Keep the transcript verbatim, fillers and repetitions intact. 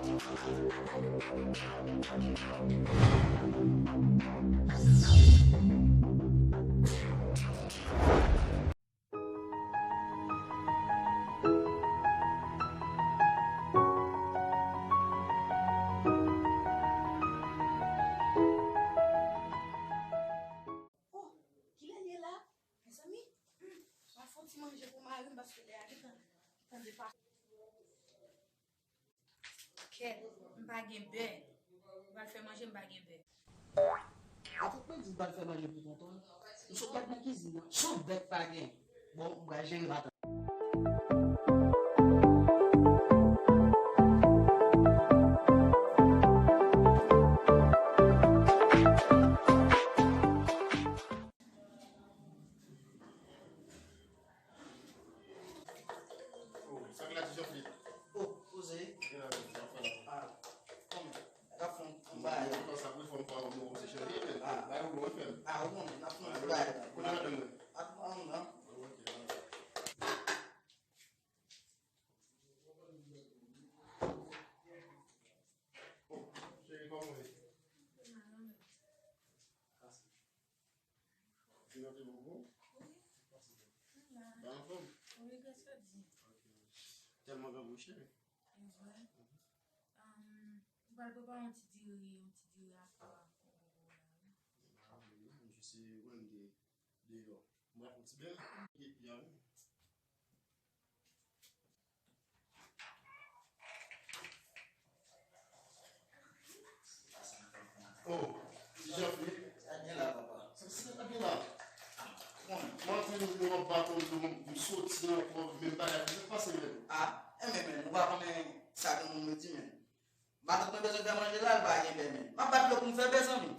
Oh, kilè l ye la? Mezanmi, hmm, m a fè yon ti manje pou mari m paske lè a gentan, gentan depase. Kèt, m pa gen bè. M pral fè manje, m pa gen bè. Atank mwen di m pral fè manje pou tonton. M sot bat nan kizin nan. Sou bèk pa gen. Bon, m pral jere matant. Oh, sa k la ti Jean Philippe? Oh, poze. Gen la, sa fè la. Ah, kòman? N ap fè yon bagay. Mwen panse apre fò m fè yon bon se chanje, men bay ou bon fè m. Ah, ou konnen, n ap fè yon bagay la. Kote w ap jwenn mwen? Ap ann nan. Ok, ann. Oh, cheri, kòman w ye? Kase. Ou te mete bon bon? Wi. Ba anfòm? Wi, gras a Dye. Ok. Tèlman grangou, cheri. E vre. Ahn, m pral prepare yon ti diri, yon ti diri apa pou ou la, wi. Ah, wi, wi, jis ou konn de, deyò. M pral fè yon ti bèl epi a, wi. Oh, ti Jean Philippe. Sa gen la, papa? Sa, sa gen la. Bon, m antre nan yon baton, m soti ankò, menm bagay, sa k pase, menm? Ah, enben, menm, ou pa konnen sa gen moun yo di, menm. Matant mwen bezwen fè manje la, l pa gen bè, menm. M ap bat yo pou m fè bè, zanmi.